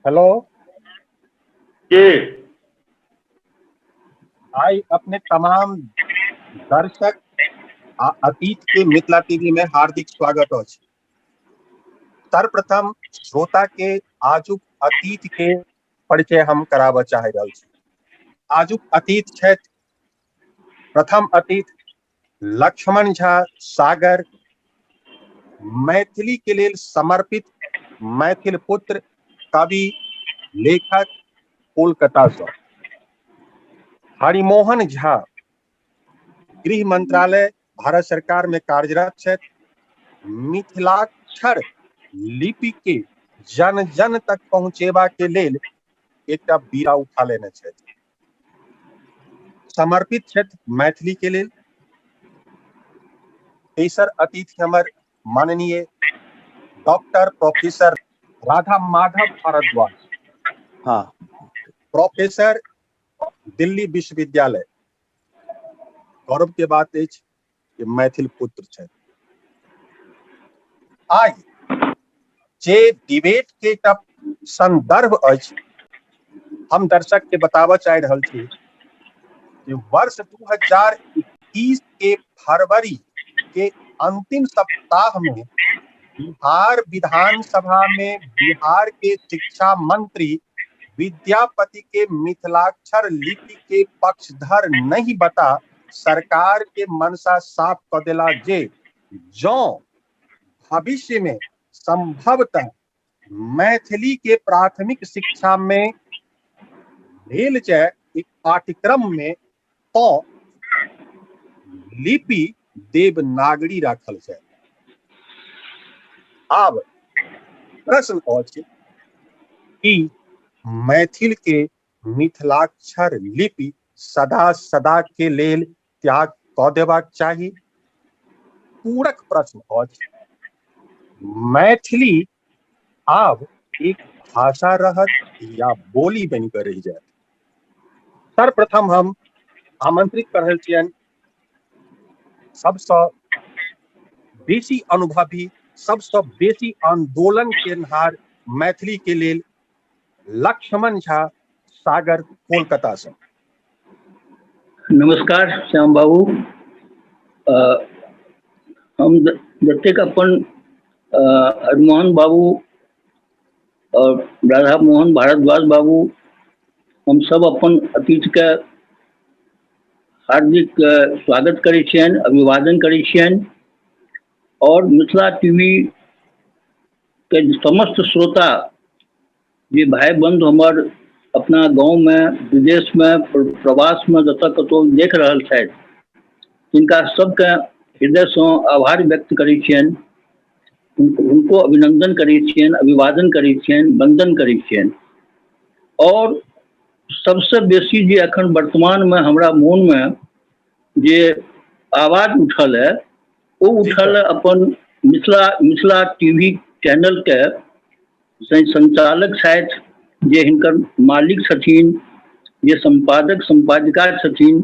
Hello. के आइ अपने तमाम दर्शक आ अतीत के मिथिला टीवी में हार्दिक स्वागत अछि। सर्वप्रथम श्रोता के आजुक अतीत के परिचय हम कराबऽ चाहि रहल छी। आजुक अतीत छथि प्रथम अतीत लक्ष्मण झा सागर, मैथिली के लेल समर्पित मैथिल पुत्र, कवि, लेखक, कोलकाता से। हरिमोहन झा गृह मंत्रालय भारत सरकार में कार्यरत छथि। मिथिलाक्षर लिपि के जन जन तक पहुंचेबा के लेल एकटा बीड़ा उठा लेने छथि, समर्पित छथि मैथिली के लेल। तेसर अतिथि हमर माननीय doctor professor Radha Madhav Bharadwaj, professor Delhi विश्वविद्यालय। गौरव के बात अछि कि मैथिल पुत्र छथि। आइ जे डिबेट के एकटा संदर्भ अछि, हम दर्शक के बताबऽ चाहि रहल छी कि वर्ष 2021 के फरवरी के अंतिम सप्ताह में बिहार विधानसभा में बिहार के शिक्षा मंत्री विद्यापति के मिथिलाक्षर लिपि के पक्षधर नहीं बता सरकार के मनसा साफ क देला जे जौं भविष्य में संभवतः मैथिली के प्राथमिक शिक्षा में लेल जाए एक पाठ्यक्रम में तो लिपि देवनागरी राखल जाए। आब प्रश्न अछि कि मैथिल के मिथिलाक्षर लिपि सदा सदा के लेल त्याग कऽ देबाक चाही? पूरक प्रश्न अछि, मैथिली आब एक भाषा रहत या बोली बनि कऽ रहि जायत? सर्वप्रथम हम आमंत्रित कर रहल छियनि सबसँ बेसी अनुभवी, सबसँ बेसी आंदोलन केनहार मैथिली के लेल लक्ष्मण झा सागर, कोलकाता से। नमस्कार श्याम बाबू। हम जतेक अपन हरिमोहन बाबू और राधा मोहन भारद्वाज बाबू, हम सब अपन अतीत के हार्दिक स्वागत करै छियनि, अभिवादन करै छियनि और मिथिला टीवी के समस्त श्रोता जे भाई बंधु हमर अपना गाँव में, विदेश में, प्रवास में जतऽ कतौ देख रहल छथि, तिनका सबके हृदय सँ आभार व्यक्त करै छियनि, हुनको अभिनंदन करै छियनि, अभिवादन करै छियनि, वंदन करै छियनि। और सबसे बेसी जे अखन वर्तमान में हमरा मोन में जे आवाज उठल है, ओ उठल है अपन मिथिला टीवी चैनल के संचालक छथि, जे हिनकर मालिक छथिन, जे संपादक संपादिका छथिन,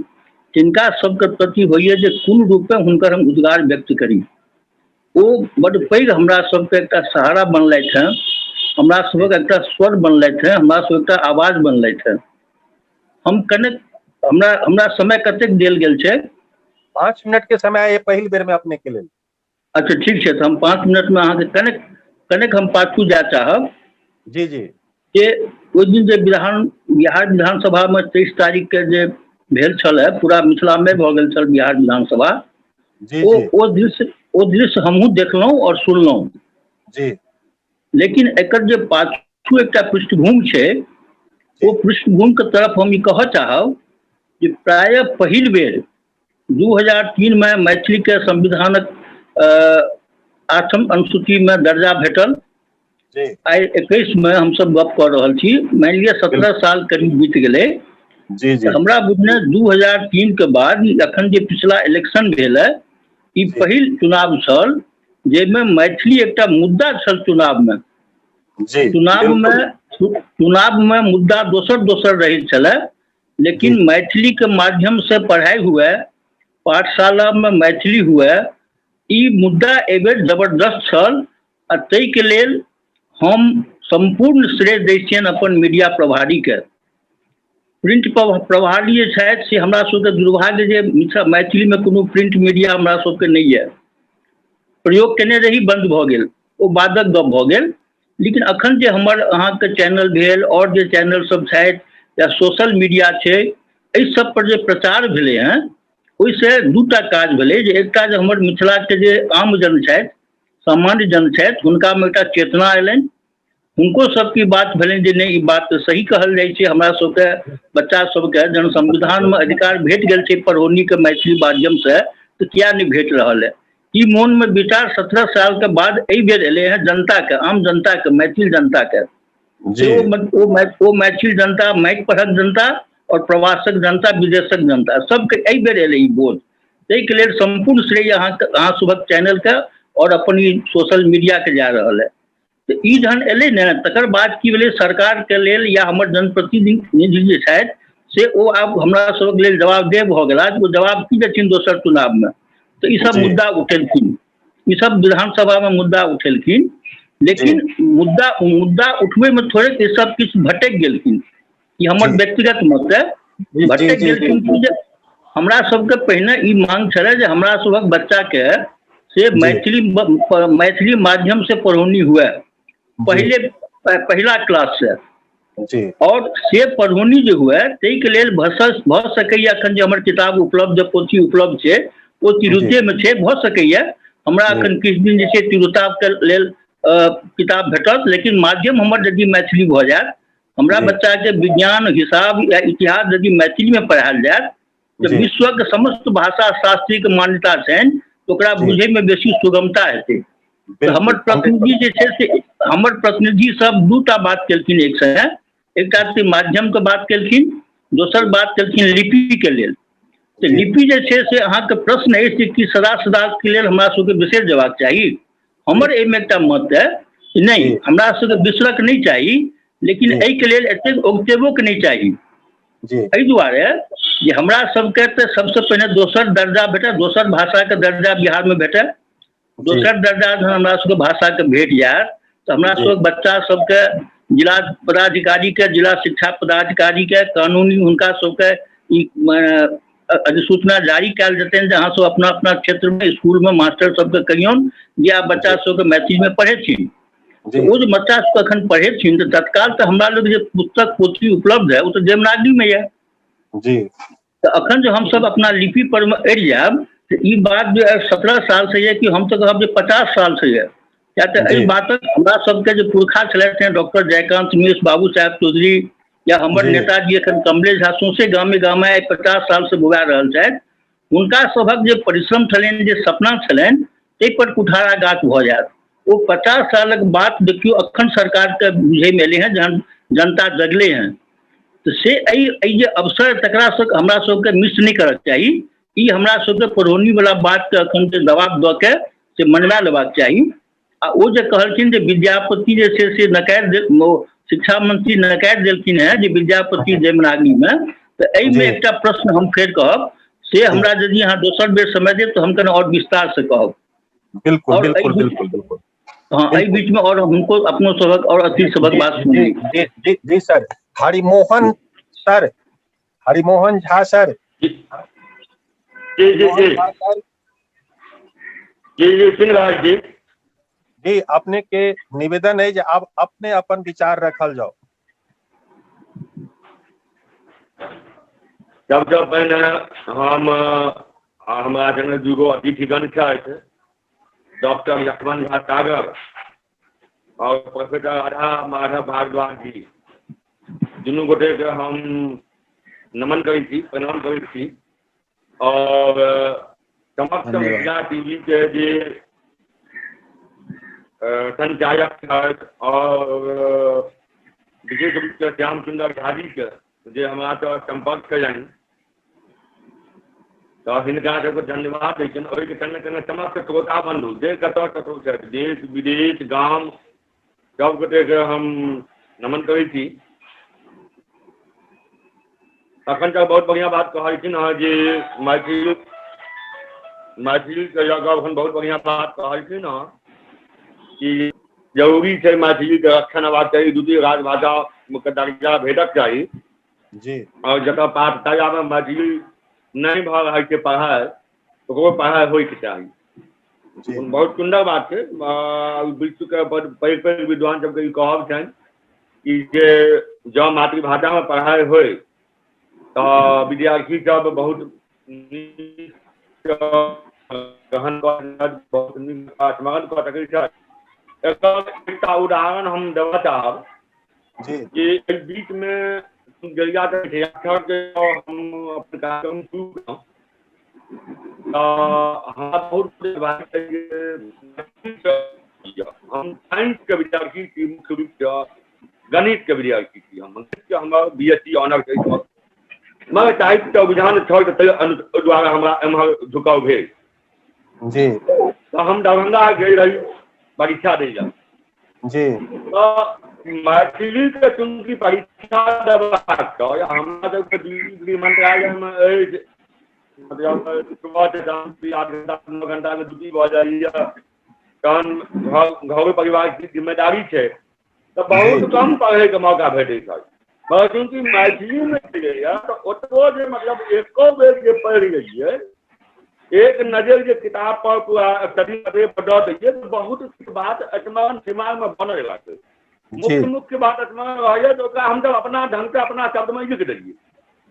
तिनका सबके प्रति होइए जे कोन रूपे हुनकर हम उद्गार व्यक्त करी। ओ बड पैघ हमरा सबके एकटा सहारा बनलथि हेँ, हमरा सबक एकटा स्वर बनलथि हेँ, हमरा सबक एकटा आवाज बनलथि हेँ। हम कनेक हमरा समय कतेक देल गेल छै? 5 मिनट के समय है पहिल बेर में अपने के लेल। अच्छा ठीक छै, तऽ हम 5 मिनट में अहाँके कनेक हम पाछू जाय चाहब। जी जी। जे ओहि दिन जे बिहार विधानसभा में 23 तारीख के जे भेल छल है, पूरा मिथिला में भऽ गेल छल बिहार विधानसभा। जी, जी। ओ दृश्य हमहूँ देखलहुँ और सुनलहुँ। जी। लेकिन एकर जे पाछू एकटा पृष्ठभूमि छै, ओ पृष्ठभूमि के तरफ हम ई कहऽ चाहब जे प्रायः पहिल बेर 2003 में मैथिली के संविधानक 8म अनुसूची में दर्जा भेटल। जी। आइ 21 में हम सब गप कऽ रहल छी, मानि लिअ 17 साल करीब बीत गेलै। जी, जी। हमरा बुझने 2003 के बाद अखन जे पिछला इलेक्शन भेल है, ई जी। पहिल चुनाव छल जाहिमे मैथिली एकटा मुद्दा छल चुनाव में। जी, बिल्कुल। चुनाव में मुद्दा दोसर दोसर रहै छलै, लेकिन जी। मैथिली के माध्यम से पढ़ाई हुए, पाठशाला में मैथिली हुए, ई मुद्दा एहि बेर जबरदस्त छल। आ ताहिके लेल हम सम्पूर्ण श्रेय दै छियनि अपन मीडिया प्रभारीके। प्रिंट प्रभारी जे छथि से हमरा सबके दुर्भाग्य जे मिथिला मैथिलीमे कोनो प्रिंट मीडिया हमरा सबके नहि यऽ, प्रयोग केने रही बंद भऽ गेल, ओ बादक गप भऽ गेल। लेकिन अखन जे हमर अहाँके चैनल भेल आओर जे चैनल सब छथि या सोशल मीडिया छै, एहि सब पर जे प्रचार भेलै हँ ओहिसँ दूटा काज भेलै। जे एकटा जे हमर मिथिलाके जे आम जन छथि, सामान्य जन छथि, हुनकामे एकटा चेतना अयलनि, हुनको सबके बात भेलनि जे नहि ई बात तऽ सही कहल जाइ छै, हमरा सबके बच्चा सबके जहन संविधानमे अधिकार भेट गेल छै पढ़ौनीके मैथिली माध्यमसँ तऽ किया नहि भेट रहल है। ई मोनमे विचार 17 सालके बाद एहि बेर एलै हँ जनताके, आम जनताके, मैथिल जनताके। ओ मैथिल जनता, माटि परहक जनता और प्रवासक जनता, विदेशक जनता, सबके एहि बेर एलै ई बोध। ताहिके लेल सम्पूर्ण श्रेय अहाँ सभक चैनलके और अपन ई सोशल मीडियाके जा रहल है। तऽ ई जहन एलै ने तकर बाद की भेलै, सरकारके लेल या हमर जनप्रतिनिधि जे छथि से ओ आब हमरा सभक लेल जवाबदेह भऽ गेला। ओ जवाब की देथिन दोसर चुनावमे, तऽ ई सब मुद्दा उठेलखिन, ई सब विधानसभामे मुद्दा उठेलखिन। लेकिन मुद्दा उठबैमे थोड़े ई सब किछु भटकि गेलखिन, ई हमर व्यक्तिगत मत है। भटकि गेलखिन कि जे हमरा सबके पहिने ई मांग छलै जे हमरा सभक बच्चाके से मैथिली मैथिली माध्यम से पढ़ौनी हुए पहिले पहिला क्लास से, और से पढ़ौनी जे हुए ताहिके लेल भऽ सकैए अखन जे हमर किताब उपलब्ध, पोथी उपलब्ध छै ओ तिरुतेमे छै, भऽ सकैए हमरा अखन किछु दिन जे छै तिरुताके लेल किताब भेटत, लेकिन माध्यम हमर यदि मैथिली भऽ जायत, हमरा बच्चाके विज्ञान, हिसाब या इतिहास यदि मैथिलीमे पढ़ायल जायत तऽ विश्वके समस्त भाषा शास्त्रीके मान्यता छनि, ओकरा बुझैमे बेसी सुगमता हेतै। तऽ हमर प्रतिनिधि जे छै से हमर प्रतिनिधि सब दूटा बात केलखिन एक संगे, एकटा से माध्यमके बात केलखिन, दोसर बात केलखिन लिपिके लेल। तऽ लिपि जे छै से अहाँके प्रश्न अछि कि सदा सदाके लेल हमरा सबके बिसरि जेबाक चाही। हमर एहिमे एकटा मत है नहि, हमरा सबके बिसरक नहि चाही, लेकिन एहिके लेल एतेक उगतेबोके नहि चाही। एहि दुआरे जे हमरा सबके तऽ सबसँ पहिने दोसर दर्जा भेटय, दोसर भाषाके दर्जा बिहारमे भेटय, दोसर दर्जा जहन हमरा सबके भाषाके भेट जायत तऽ हमरा सबके बच्चा सबके जिला पदाधिकारीके, जिला शिक्षा पदाधिकारीके कानूनी हुनका सबके ई अधिसूचना जारी कयल जेतनि जे अहाँ सब अपना अपना क्षेत्रमे स्कूलमे मास्टर सबके कहियौन जे आब बच्चा सबके मैथिलीमे पढ़ेथिन। ओ जे बच्चा सबके अखन पढ़ेथिन तऽ तत्काल तऽ हमरा लग जे पुस्तक पोथी उपलब्ध है ओ तऽ देवनागरीमे यऽ। तऽ अखन जे हमसब अपना लिपि पर मे अड़ि जायब तऽ ई बात जे 17 साल से यऽ कि हम तऽ कहब जे 50 साल से यऽ, किया तऽ एहि बातक हमरा सबके जे पुरखा छलथि हैं डॉक्टर जयकांत मिश्र, बाबू साहेब चौधरी या हमर नेताजी एखन कमलेश झा सौंसे गामे गामे आइ 50 साल से बौआ रहल छथि, हुनका सभक जे परिश्रम छलनि, जे सपना छलनि, ताहि पर कुठाराघात भऽ जायत। ओ 50 सालक बात देखियौ अखन सरकारके बुझैमे एलै हँ, जहन जनता जगलै हँ, तऽ से एहि जे अवसर तकरा से हमरा सबके मिस नहि करक चाही। ई हमरा सबके पढ़ौनी वाला बातके अखन जे दबाव दऽ के से मनवा लेबाक चाही। आ ओ जे कहलखिन जे विद्यापति जे छै से नकारि देल, ओ शिक्षा मंत्री नकारि देलखिन हेँ जे विद्यापति देवनागरीमे, तऽ एहिमे एकटा प्रश्न हम फेर कहब, से हमरा यदि अहाँ दोसर बेर समय देब तऽ हम कने आओर विस्तारसँ कहब। बिल्कुल बिल्कुल बिल्कुल बिल्कुल। हाँ, एहि बीच में और हमको अपनो सबक और अतिथि सबक बात सुनी। जी जी जी sir. Harimohan sir, Harimohan Jha sir. जी जी जी जी जी सुन रहल छी। जी, अपने के निवेदन है जे आप अपने अपन विचार रखल जाओ। सबसँ पहिने हम हमरा संगे दूगो अतिथिगण छथि, डॉक्टर लक्ष्मण झा सागर और प्रोफेसर राधा माधव भारद्वाज जी। दुनू गोटेके हम नमन करै छी, प्रणाम करै छी। और समस्त मिथिला टीवी के जे संचालक छथि और विशेष रूपसँ श्याम सुन्दर झा जी के जे हमरा से सम्पर्क कयलनि, तऽ हिनका सबके धन्यवाद दै छियनि। ओहिके संगे संगे समस्त श्रोता बन्धु जे कतऽ कतौ छथि, देश विदेश गाम, सब गोटेके हम नमन करै छी। अखन तक बहुत बढ़िआँ बात कहलखिन हँ जे मैथिली मैथिलीके लऽ कऽ अखन बहुत बढ़िआँ बात कहलखिन हँ कि जरूरी छै मैथिलीके रक्षण हेबाक चाही, द्वितीय राजभाषाके दर्जा भेटक चाही। जी। आओर जतऽ पाठशालामे मैथिली नहि भऽ रहल छै पढ़ाइ, ओकरो पढ़ाइ होइके चाही। जी। बहुत सुन्दर बात छै। विश्वके बड पैघ पैघ विद्वान सबके ई कहब छनि कि जे जँ मातृभाषामे पढ़ाइ होइ तऽ विद्यार्थी सब बहुत नीक ग्रहण कऽ, बहुत नीक स्मरण कऽ सकै छथि। एकर एकटा उदाहरण हम देबऽ चाहब जी। कि एहि बीचमे जहिया के हम अपन कार्यक्रम शुरू केलहुँ तऽ हमरा बहुत हम साइंसके विद्यार्थी छी, मुख्य रूपसँ गणितके विद्यार्थी छी हम। हमर BSc honours अछि, मगर साहित्यके अभियान छल तऽ ताहि द्वारा हमरा एम्हर झुकाव भेल। जी। तऽ हम दरभंगा गेल रही परीक्षा दै लए। जी। तऽ मैथिलीके चूँकि परीक्षा देबाक छल, हमरा सबके गृह मंत्रालयमे अछि, मतलब सुबह से शाम 8 घंटा 9 घंटाके ड्यूटी भऽ जाइए, तहन घर परिवारके जिम्मेदारी छै, तऽ बहुत कम पढ़ैके मौका भेटै छल। मगर चूँकि मैथिलीमे छलैए तऽ ओतबो जे मतलब एको बेर जे पढ़ि गेलियै, एक नजर जे किताब पर पूरा स्टडी दऽ दैयै तऽ बहुत किछु बात स्मरण दिमागमे बनल रहतै। मुख्य मुख्य बात स्मरण रहैए तऽ ओकरा हमसब अपना ढङ्गसँ अपना शब्दमे लिख देलियै।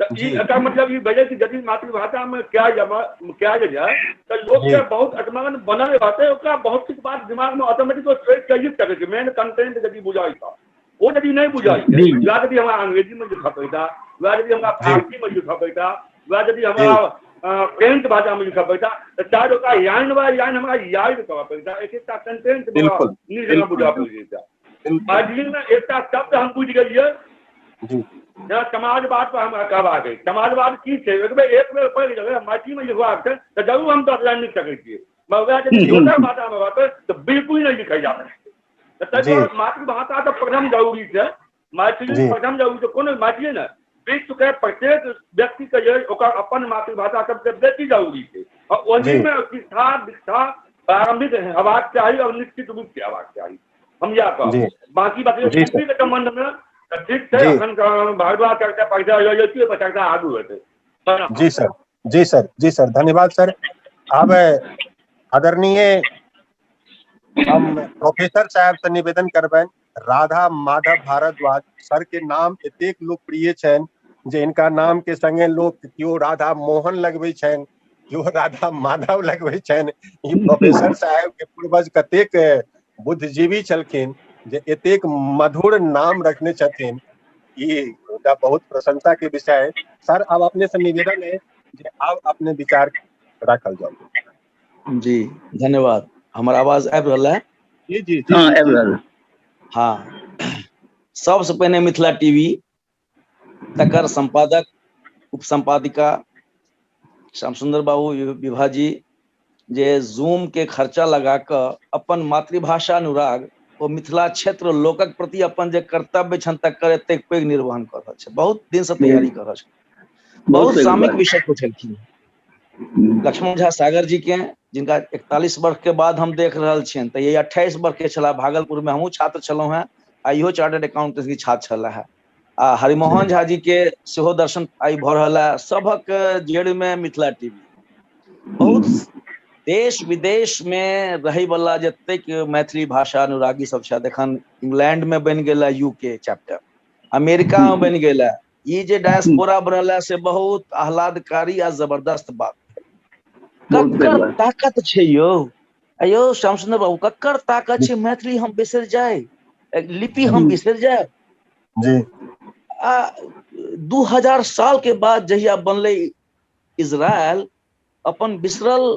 तऽ ई एकर मतलब ई भेलै कि यदि मातृभाषामे कयल जाय तऽ लोकके बहुत स्मरण बनल रहतै, ओकरा बहुत किछु बात दिमागमे ऑटोमेटिक ओ सोचि कऽ लिख सकै छै। मेन कंटेंट यदि बुझल तऽ ओ यदि नहि बुझल छै, वएह यदि हमरा अंग्रेजीमे लिखऽ पैता, वएह यदि हमरा फारसीमे लिखऽ पैता, वएह यदि हमरा फ्रेंच भाषामे लिखऽ पैता, तऽ शायद ओकरा लाइन बाय लाइन हमरा याद करऽ पैता, एक एकटा कंटेंट नीक जकाँ बुझऽ पड़ि जैता। मैथिलीमे एकटा शब्द हम बुझि गेलियै, जेना समाजवाद पर हमरा कहबाक अछि, समाजवाद की छै, एक बेर पढ़ि गेलै, मैथिलीमे लिखबाक छै तऽ जरूर हम 10 लाइन लिख सकै छियै, मगर वएह यदि दोसर भाषामे रहतै तऽ बिल्कुल नहि लिखल जा सकतै। तऽ ताहि दुआरे मातृभाषा तऽ प्रथम जरूरी छै, मैथिली प्रथम जरूरी छै। कोनो मैथिली नहि, विश्वके प्रत्येक व्यक्तिके जे ओकर अपन मातृभाषा सबसँ बेसी जरूरी छै, आओर ओहिमे शिक्षा दीक्षा प्रारम्भिक हेबाक चाही आओर निश्चित रूपसँ हेबाक चाही। हम इएह कहब। बाकी बात के सम्बन्धमे तऽ ठीक छै, एखन भारद्वाज चर्चा परीक्षा जाइ पर चर्चा आगू हेतै। जी सर, जी सर, जी सर, धन्यवाद सर। आब आदरणीय हम प्रोफेसर साहब से निवेदन करबनि, राधा माधव भारद्वाज सर के नाम एतेक लोकप्रिय छनि जे इनका नाम के संगे लोक केओ राधा मोहन लगबै छनि, केओ राधा माधव लगबै छनि। ई प्रोफेसर साहब के पूर्वज कतेक बुद्धिजीवी छलखिन जे एतेक मधुर नाम रखने छथिन, ई एकटा बहुत प्रशंसा के विषय है। सर अब अपने से निवेदन है जे आब अपने विचार राखल जाओ। जी धन्यवाद। हमर आवाज आबि रहल है? जी जी जी। हाँ, आबि रहल। हाँ, सबसे पहिने मिथिला टीवी तकर संपादक उपसंपादिका श्यामसुंदर बाबू विभा जी जे जूम के खर्चा लगा कऽ अपन मातृभाषा अनुराग ओ मिथिला क्षेत्र लोकक प्रति अपन जे कर्तव्य छनि तकर एतेक पैघ निर्वहन कऽ रहल छै, बहुत दिन से तैयारी कऽ रहल छै, बहुत सामयिक विषय उठेलखिन। लक्ष्मण झा सागर जी के जिनका 41 वर्ष के बाद हम देख रहल छियनि, तऽ ये 28 वर्ष के छलाह, भागलपुर में हमहूँ छात्र छलहुँ हेँ आ इहो चार्टर्ड अकाउंटेंट के छात्र छलाह हेँ। आ हरिमोहन झा जी के सेहो दर्शन आइ भऽ रहल है। सभक जड़ि में मिथिला टीवी बहुत देश विदेश में रहै वाला जतेक मैथिली भाषा अनुरागी सब छथि, एखन इंग्लैंड में बनि गेल है यूके चैप्टर, अमेरिका में बनि गेल है। ई जे डायस्पोरा बनल है से बहुत आह्लादकारी आ जबरदस्त बात। ककर ताकत छै यौ? अयो श्यामसुंदर बाबू, ककर ताकत छै मैथिली हम बिसरि जाय, लिपि हम बिसरि जाय? जी। आ 2000 साल के बाद जहिया बनलै इजरायल, अपन बिसरल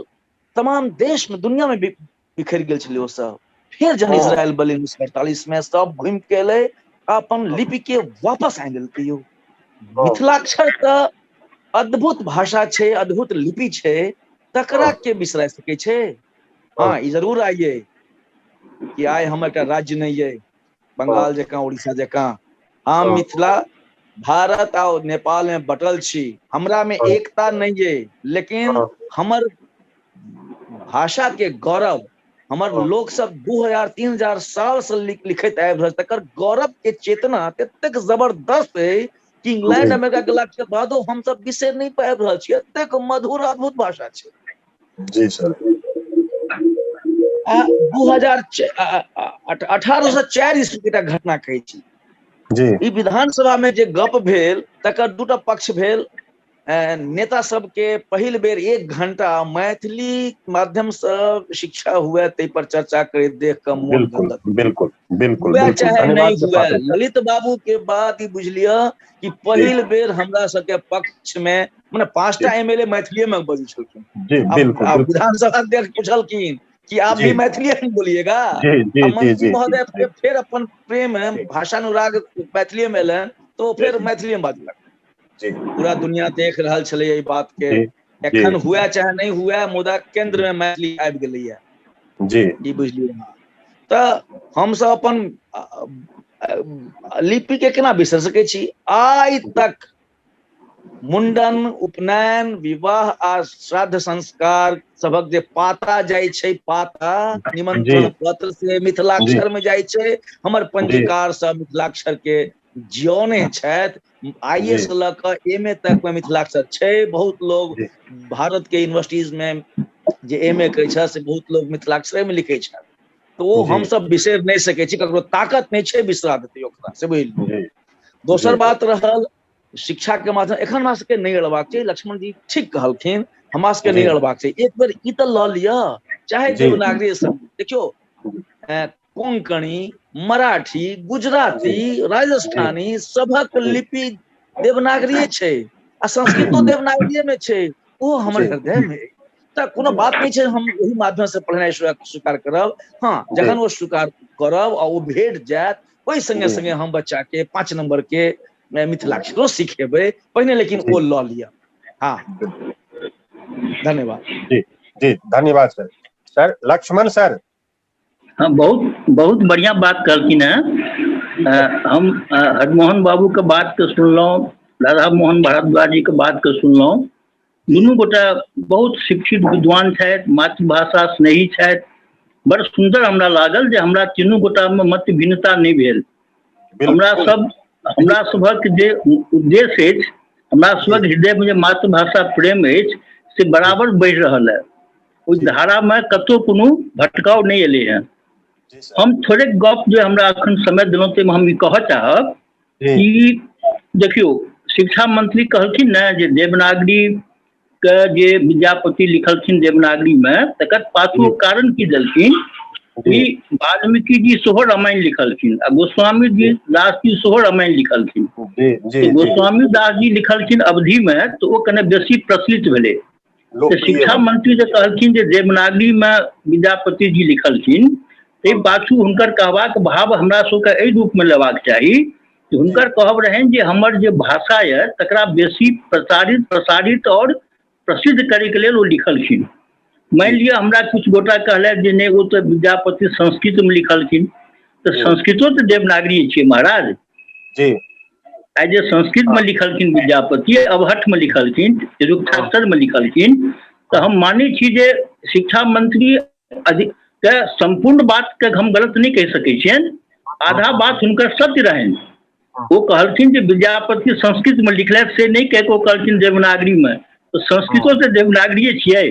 तमाम देश में दुनिया में बिखरि गेल छलै ओ सब। फेर जहन इजरायल बनलै 1948 में, सब घुमि के एलै अपन लिपि के वापस आनि लेलकै यौ। मिथिलाक्षर तऽ अद्भुत भाषा छै, अद्भुत लिपि छै, तकरा के बिसरा सकै छै? हाँ, ई जरूर आइये कि आइ हमर एकटा राज्य नहि ये बंगाल जकाँ, उड़ीसा जकाँ। हम मिथिला भारत आ नेपाल में बटल छी, हमरा में एकता नहीं ये, लेकिन हमर भाषा के गौरव, हमर लोक सब 2000 3000 साल से लिखैत आबि रहल, तकर गौरव के चेतना ततेक जबरदस्त अइ कि इंग्लैंड अमेरिका गेला के बादो हमसब बिसरि नहि पाबि रहल छी। एतेक मधुर अद्भुत भाषा छै। जी सर। आ 1804 ईस्वी के एकटा घटना कहै छी। जी। ई विधानसभा में जे गप भेल तकर दूटा पक्ष भेल। नेता सबके पहिल बेर 1 घंटा मैथिली माध्यम से शिक्षा हुए ताहि पर चर्चा करैत देख कऽ मोन बिल्कुल, गदगद। बिल्कुल, बिल्कुल, हुए बिल्कुल। चाहे धन्यवाद नहीं से हुए, पात्र। ललित बाबू के बात ई बुझलिअ कि पहिल बेर हमरा सबके पक्ष में मने 5टा एमएलए मैथिलीए में बजै छलखिन। जी, बिल्कुल, आ बिल्कुल। विधानसभा अध्यक्ष पुछलखिन कि आप भी जी। मैथिली में बोलिएगा। जी, जी, आ जी, मंत्री जी, महोदय जी। फेर अपन प्रेम जी। भाषानुराग मैथिली में एलनि तो फेर जी। मैथिली में बाजलक। जी। पूरा दुनिया देख रहल छलै एहि बात के। जी, जी। एखन हुए चाहे नहीं हुए, मुदा केंद्र में मैथिली आबि गेलैया। जी। ई बुझलियै अहाँ। तऽ हमसब अपन लिपि के केना बिसरि सकै छी? आइ तक मुंडन, उपनयन, विवाह आ श्राद्ध संस्कार सभक जे पाता जाइ छै, पाता निमंत्रण पत्र से मिथिलाक्षर में जाइ छै। हमर पंजीकार सब मिथिलाक्षर के जियौने छथि। आई ए से लऽ कऽ एम ए तक में मिथिलाक्षर छै। बहुत लोग भारत के यूनिवर्सिटीज में जे एम ए करै छथि से बहुत लोग मिथिलाक्षरे में लिखै छथि। तऽ ओ हमसब बिसरि नहि सकै छी, ककरो ताकत नहि छै बिसरा देतै ओकरा, से बुझलियै। दोसर बात रहल शिक्षा के माध्यम, एखन हमरा सबके नहि अड़बाक चाही। लक्ष्मण जी ठीक कहलखिन, हमरा सबके नहि अड़बाक चाही। एक बेर ई तऽ लऽ लिअ, चाहे देवनागरी देखियौ, कोंकणी, मराठी, गुजराती, राजस्थानी सभक लिपि देवनागरीये छै आ संस्कृतो देवनागरीये में छै, ओ हमर हृदय में। तऽ कोनो बात नहि छै, हम ओहि माध्यम से पढ़नाइ स्वीकार करब। हाँ, जखन ओ स्वीकार करब आ ओ भेट जायत, ओहि संगे संगे हम बच्चा के 5 नंबर के मिथिलाक्षरो सिखेबै पहिने, लेकिन ओ लऽ लिअ। हाँ, धन्यवाद। जी, जी, धन्यवाद सर। Sir Lakshman sir. हाँ, बहुत बहुत बढ़िया बात कहलखिन हैं। हम हरमोहन बाबू के बात के सुनलहुँ, राधा मोहन भारद्वाज जी के बात के सुनलहुँ। दुनू गोटा बहुत शिक्षित विद्वान छथि, मातृभाषा स्नेही छथि। बड़ सुंदर हमरा लागल जे हमरा तीनू गोटा में मत भिन्नता नहीं भेल। हमरा सभक जे उद्देश्य अछि, हमरा सभक हृदय में जे मातृभाषा प्रेम अछि से बराबर बढ़ि रहल है। ओहि धारा में कतौ कोनो भटकाव नहीं एलै हैं। हम थोड़े गप जे हमरा अखन समय देलहुँ ताहिमे हम ई कहऽ चाहब कि देखियौ, शिक्षा मंत्री कहलखिन ने जे देवनागरी के जे विद्यापति लिखलखिन देवनागरी में, तकर पाछू कारण की देलखिन कि वाल्मीकि जी सेहो रामायण लिखलखिन आ गोस्वामी जी दास जी सेहो रामायण लिखलखिन। तो गोस्वामी दास जी लिखलखिन अवधि में, तो ओ कने बेसी प्रचलित भेलै। तऽ शिक्षा मंत्री जे कहलखिन जे देवनागरी में विद्यापति जी लिखलखिन, ताहि पाछू हुनकर कहबाक भाव हमरा सबके एहि रूप में लेबाक चाही कि हुनकर कहब रहनि जे हमर जे भाषा यऽ तकरा बेसी प्रचारित, प्रसारित और प्रसिद्ध करैके लेल ओ लिखलखिन। मानि लिअ हमरा किछु गोटा कहलथि जे नहि ओ तऽ विद्यापति संस्कृतमे लिखलखिन, तऽ संस्कृतो तऽ देवनागरी छियै महाराज। जी। आइ जे संस्कृतमे लिखलखिन विद्यापति, अवहट्ठमे लिखलखिन, रुक्षाक्षरमे लिखलखिन, तऽ हम मानै छी जे शिक्षा मंत्री अधिक के संपूर्ण बात के हम गलत नहीं कहि सकै छियनि, आधा बात हुनकर सत्य रहनि। ओ कहलखिन जे विद्यापति संस्कृत में लिखलथि से नहीं कहि कऽ ओ कहलखिन देवनागरी में, तऽ संस्कृतो तऽ देवनागरीये छियै।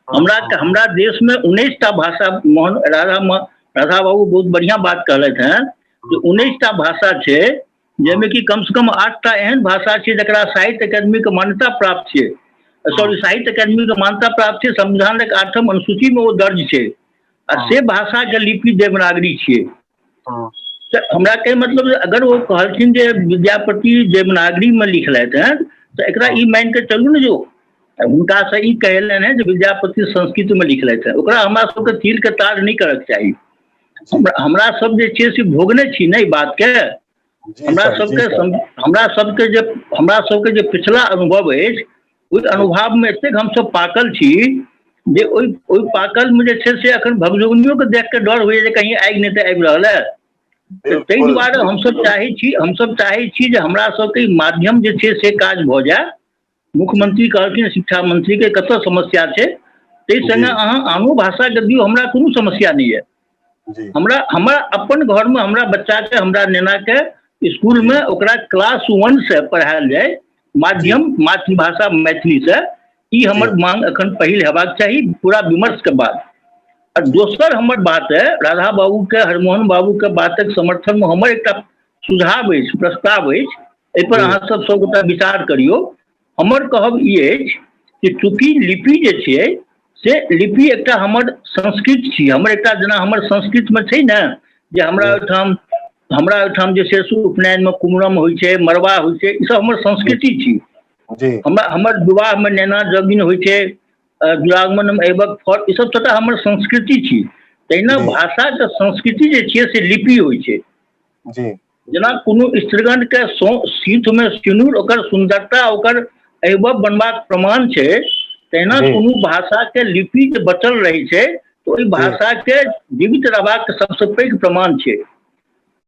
हमरा देश में 19टा भाषा, मोहन राधा बाबू बहुत बढ़िया बात कहलथि हैं जे 19टा भाषा छै, जाहिमे कि कम से कम 8टा एहन भाषा छै जकरा साहित्य अकादमी के मान्यता प्राप्त छै, सॉरी साहित्य अकादमी के मान्यता प्राप्त छै, संविधानक 8म अनुसूची में ओ दर्ज छै, आ से भाषा के लिपि देवनागरी छियै। तऽ हमरा कहे मतलब अगर ओ कहलखिन जे विद्यापति देवनागरी में लिखलथि हैं, तऽ एकरा ई मानि कऽ चलू ने जो हुनका से ई कहलनि हैं जे विद्यापति संस्कृत में लिखलथि हैं, ओकरा हमरा सबके तीर के तार नहीं करक चाही। हमरा सब जे छियै से भोगने छी ने ई बात के। हमरा सबके जे पिछला अनुभव अछि, ओहि अनुभव में एतेक हमसब पाकल छी जे ओहि पाकल में जे छै से अखन भगजोगनियो के देख के डर होइया जे कहीं आगि नहि तऽ आबि रहल है। तऽ ताहि दुआरे हमसब चाहै छी जे हमरा सबके ई माध्यम जे छै से काज भऽ जाय। मुख्यमंत्री कहलखिन शिक्षा मंत्री के कतऽ समस्या छै, ताहि संगे अहाँ आनो भाषाके दियौ, हमरा कोनो समस्या नहि यऽ। हमरा हमरा अपन घरमे हमरा बच्चाके, हमरा नेनाके स्कूलमे ओकरा क्लास 1 से पढ़ायल जाय माध्यम मातृभाषा मैथिली से, ई हमर मांग अखन पहिल हेबाक चाही पूरा विमर्श के बाद। और दोसर हमर बात है, राधा बाबू के, हरमोहन बाबू के बातक समर्थन में हमर एकटा सुझाव अछि, प्रस्ताव अछि, एहि पर अहाँ सब सबगोटा विचार करियौ। हमर कहब ई अछि कि चूँकि लिपि जे छियै से लिपि एकटा हमर संस्कृत छी, हमर एकटा जेना हमर संस्कृत में छै ने जे हमरा ओहिठाम जे छै से उपनयन में कुमरम होइ छै, मड़वा होइ छै, ई सब हमर संस्कृति छी। हमरा हमर विवाह में नैना जगिन होइ छै, दुरागमन में अयबक फल, ई सब सबटा हमर संस्कृति छी। तहिना भाषा के संस्कृति जे छियै से लिपि होइ छै। जेना कोनो स्त्रीगण के सीथ में सिनूर ओकर सुंदरता, ओकर अयबक बनबाक प्रमाण छै, तहिना कोनो भाषा के लिपि जे बचल रहै छै तऽ ओहि भाषा के जीवित रहबाक सबसँ पैघ प्रमाण छै।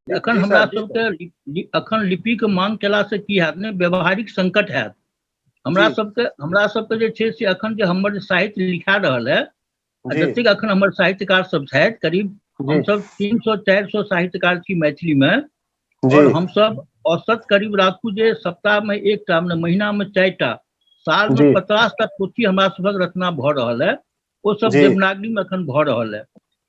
एखन हमरा सबके अखन लिपि के मांग केला से की हैत, ने व्यवहारिक संकट हैत। हमरा सबके जे छै से अखन जे हमर साहित्य लिखा रहल है, जतेक अखन हमर साहित्यकार सब छथि, करीब हमसब 300-400 साहित्यकार छी मैथिली में, और हमसब औसत करीब राखू जे सप्ताह में एकटा, महीना में 4टा, साल में 50टा पोथी हमरा सबक रचना भऽ रहल है। ओ सब देवनागरी में अखन भऽ रहल है।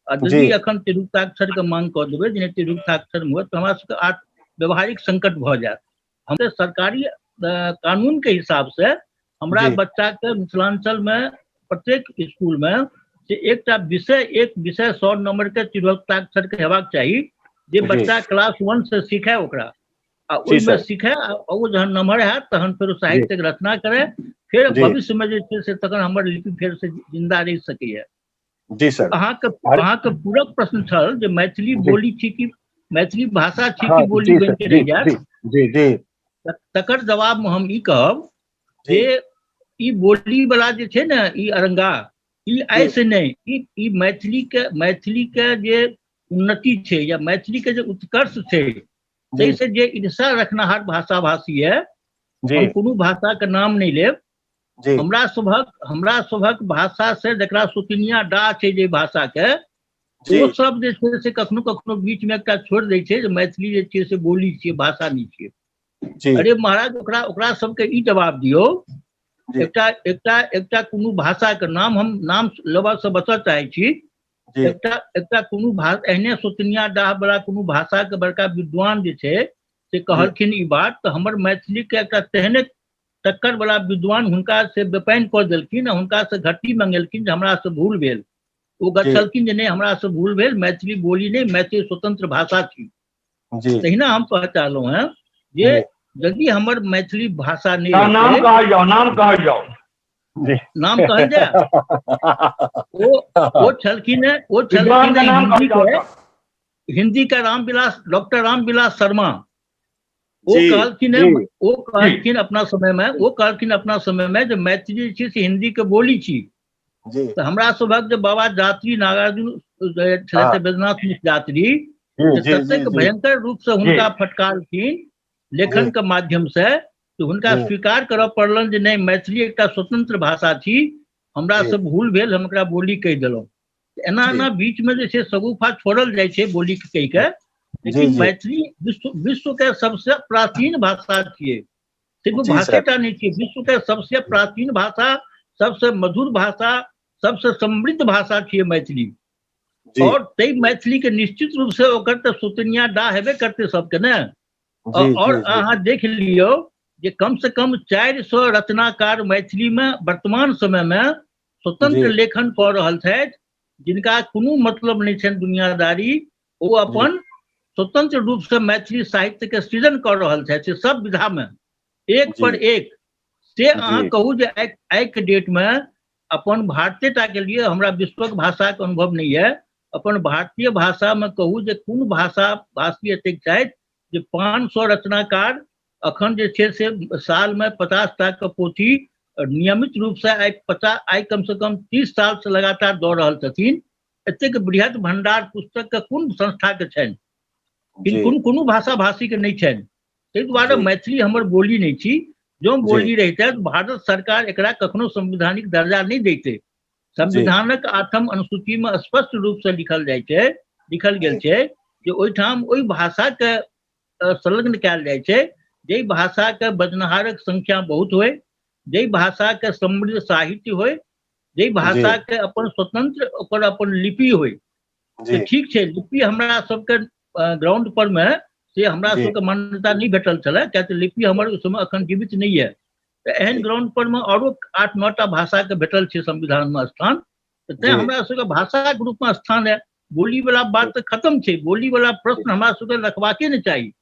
आ यदि अखन तिरुक्ताक्षर के मांग कऽ देबै, जेना तिरुक्ताक्षर में हुए, तऽ हमरा सबके आठ व्यवहारिक संकट भऽ जायत। हम सरकारी कानून के हिसाब से हमरा बच्चा के मिथिलांचल में प्रत्येक स्कूल में से एकटा विषय, एक विषय 100 नंबर के तिरुक्ताक्षर के हेबाक चाही, जे बच्चा क्लास 1 से सीखे ओकरा, आ ओहिमे सीखे, आ ओ जहन नम्हर हैत तहन फेर साहित्यक रचना करे, फेर भविष्य में जे छै से तखन हमर लिपि फेर से जिंदा रहि सकैया। जी सर, अहाँके पूरक प्रश्न छल जे मैथिली बोली छी कि मैथिली भाषा छी कि बोली बनि के रहि जायत। जी जी, तकर जवाब में हम ई कहब जे ई बोली वाला जे छै ने, ई अरंगा, ई आइ से नहि, ई मैथिली के जे उन्नति छै या मैथिली के जे उत्कर्ष छै, ताहिसँ जे ईर्षा रखनहार भाषा भाषी है, हम कोनो भाषा के नाम नहि लेब, हमरा सभक भाषा से जकरा सुतिनिया डा छै जे भाषा के, ओ सब जे छै से कखनो कखनो बीच में एकटा छोड़ि दै छै जे मैथिली जे छै से बोली छियै, भाषा नहि छियै। अरे महाराज, ओकरा ओकरा सबके ई जवाब दियौ, एकटा एकटा एकटा कोनो भाषा के नाम हम नाम लेबऽ से बचऽ चाहै छी, एकटा एकटा कोनो भाषा एहने सोतनिया डाह बला कोनो भाषा के बड़का विद्वान जे छै से कहलखिन ई बात, तऽ हमर मैथिली के एकटा तेहने टक्कर वाला विद्वान हुनका से बेपानि कऽ देलखिन आ हुनका से घट्टी मंगेलखिन जे हमरा से भूल भेल। ओ गछलखिन जे नहि हमरा से भूल भेल, मैथिली बोली नहि, मैथिली स्वतंत्र भाषा छी। तहिना हम कहऽ चाहलहुँ हेँ जे यदि हमर मैथिली भाषा नहि, नाम कहल जाओ, नाम कहल जाओ, नाम कहल जाए। ओ छलखिन, ओ छलखिन हिंदी के रामविलास, डॉक्टर रामविलास शर्मा। ओ कहलखिन, ओ कहलखिन अपना समय में, ओ कहलखिन अपना समय में जे मैथिली छी से हिंदी के बोली छी। तऽ हमरा सभक जे बाबा यात्री नागार्जुन छलथि, बैद्यनाथ मिश्र यात्री, ततेक भयंकर रूप से हुनका फटकारलखिन लेखन के माध्यम से, तऽ हुनका स्वीकार करऽ पड़लनि जे नहि, मैथिली एकटा स्वतंत्र भाषा छी, हमरा से भूल भेल, हम एकरा बोली कहि देलहुँ। एना एना बीच में जे छै सगुफा छोड़ल जाइ छै बोली कहि के, लेकिन मैथिली विश्व के सबसे प्राचीन भाषा छियै। सिर्फ भाषेटा नहि छियै, विश्व के सबसे प्राचीन भाषा, सबसे मधुर भाषा, सबसे समृद्ध भाषा छियै मैथिली। और ताहि मैथिली के निश्चित रूप से ओकर तऽ सुतनिया डा हेबे करतै सबके ने। और अहाँ देख लियौ जे कम से कम 400 रचनाकार मैथिली में वर्तमान समय में स्वतंत्र लेखन कऽ रहल छथि, जिनका कोनो मतलब नहि छनि दुनियादारी, ओ अपन स्वतंत्र रूप से मैथिली साहित्य के सृजन कऽ रहल छथि सब विधा में, एक पर एक। से अहाँ कहू जे आइ के डेट में अपन भारतीयता के लिए हमरा विश्वक भाषा के अनुभव नहीं है, अपन भारतीय भाषा में कहू जे कोन भाषा भाषी एतेक छथि जे 500 रचनाकार अखन जे छै से साल में 50टा के पोथी नियमित रूप से आइ कम से कम 30 साल से लगातार दऽ रहल छथिन। एतेक बृहद भंडार पुस्तक के कोन संस्था के छनि, कोनो भाषा भाषी के नहि छनि। ताहि दुआरे मैथिली हमर बोली नहि छी। जँ बोली रहिते भारत सरकार एकरा कखनो संवैधानिक दर्जा नहि दैते। संविधानक 8म अनुसूची में स्पष्ट रूप से लिखल जाइ छै, लिखल गेल छै जे ओहिठाम ओहि भाषा के संलग्न कयल जाइ छै जाहि भाषा के बजनहारक संख्या बहुत होय, जाहि भाषा के समृद्ध साहित्य होय, जाहि भाषा के अपन स्वतंत्र ओकर अपन लिपि होय। तऽ ठीक छै, लिपि हमरा सबके ग्राउंड पर में से हमरा सबके मान्यता नहि भेटल छलै, किया तऽ लिपि हमर ओहि समय अखन जीवित नहि यऽ। तऽ एहन ग्राउंड पर में आरो 8-9 टा भाषा के भेटल छै संविधान में स्थान, तऽ तें हमरा सबके भाषा के रूप में स्थान है। बोली वाला बात तऽ खत्म छै, बोली वाला प्रश्न हमरा सबके रखबाके नहि चाही।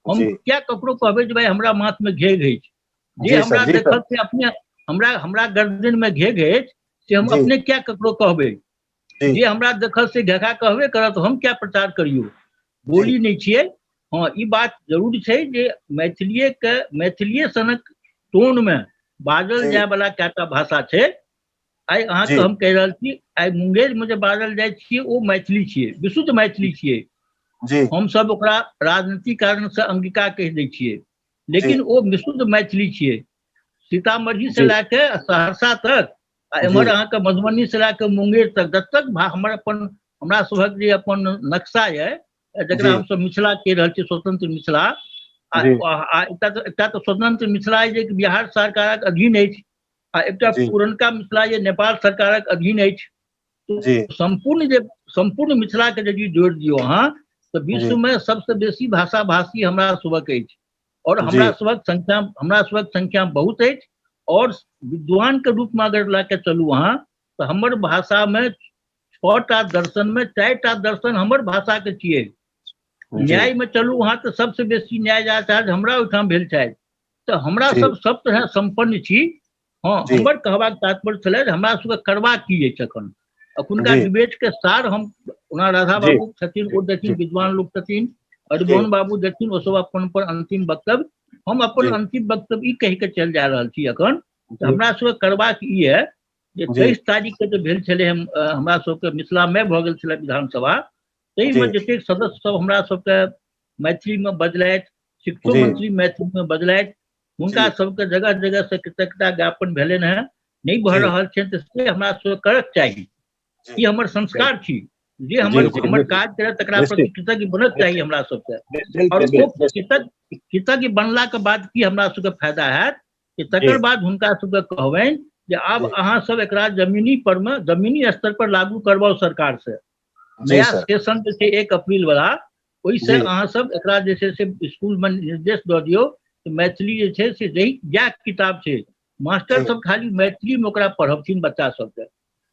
हम क्या ककरो कहबै जे भाई हमरा माथ में घेघ अछि, जे हमरा देखल से अपने हमरा हमरा गर्दन में घेघ अछि से हम अपने क्या ककरो कहबै, जे हमरा देखल से घेघा कहबे करत, हम क्या प्रचार करियौ, बोली नहि छियै। हँ, ई बात जरूर छै जे मैथिलीए के मैथिलीए सनक टोन में बाजल जाय वाला कएटा भाषा छै। आइ अहाँके हम कहि रहल छी, आइ मुंगेर में जे बाजल जाइ छियै ओ मैथिली छियै, विशुद्ध मैथिली छियै। हमसब ओकरा राजनीतिक कारण से अंगिका कहि दै छियै, लेकिन ओ विशुद्ध मैथिली छियै। सीतामढ़ी से लए के सहरसा तक आ एम्हर अहाँके मधुबनी से लए के मुंगेर तक, जब तक हमर अपन हमरा सभक जे अपन नक्शा यऽ जकरा हमसब मिथिला कहि रहल छी, स्वतंत्र मिथिला, आ एकटा तऽ स्वतंत्र मिथिला जे बिहार सरकारक अधीन अछि आ एकटा पुरनका मिथिला जे नेपाल सरकारक अधीन अछि। सम्पूर्ण जे सम्पूर्ण मिथिला के यदि जोड़ि दियौ अहाँ तऽ विश्व में सबसे बेसी भाषा भाषी हमरा सभक अछि और हमरा सभक संख्या बहुत अछि। और विद्वान के रूप में अगर लऽ के चलू अहाँ तऽ हमर भाषा में 6टा दर्शन में 4टा दर्शन हमर भाषा के छियै। न्याय में चलू अहाँ तऽ सबसे बेसी न्याय आचार्य हमरा ओहिठाम भेल छथि। तऽ हमरा सब सब तरह सम्पन्न छी। हँ, हमर कहबाक तात्पर्य छलै जे हमरा सबके करबाक की अछि अखन। अखुनका डिबेट के सार हम ओना राधा बाबू छथिन, ओ देथिन, विद्वान लोक छथिन, हरिमोहन बाबू देथिन, ओ सब अपन अपन अंतिम वक्तव्य। हम अपन अंतिम वक्तव्य ई कहि के चल जा रहल छी अखन, हमरा सबके करबाक ई है जे 23 तारीख के जे भेल छलै हमरा सबके मिथिला में भऽ गेल छलै विधानसभा, ताहिमे जतेक सदस्य सब हमरा सबके मैथिली में बजलथि, शिक्षो मंत्री मैथिली में बजलथि, हुनका सबके जगह जगह से कृतज्ञता ज्ञापन भेलनि हेँ। नहि भऽ रहल छै तऽ से हमरा सबके करक चाही, ई हमर संस्कार छी। जे हमर हमर काज करे तकरा प्रति कृतज्ञ बनक चाही हमरा सबके। और ओ कृतज्ञ बनला के बाद की हमरा सबके फायदा हैत कि तकर बाद हुनका सबके कहबनि जे आब अहाँ सब एकरा जमीनी पर में जमीनी स्तर पर लागू करबाउ सरकार से। नया सेशन जे छै 1 अप्रैल वाला, ओहिसँ अहाँ सब एकरा जे छै से स्कूल में निर्देश दऽ दियौ मैथिली जे छै से जहि जएह किताब छै मास्टर सब खाली मैथिली में ओकरा पढ़बथिन बच्चा सबके।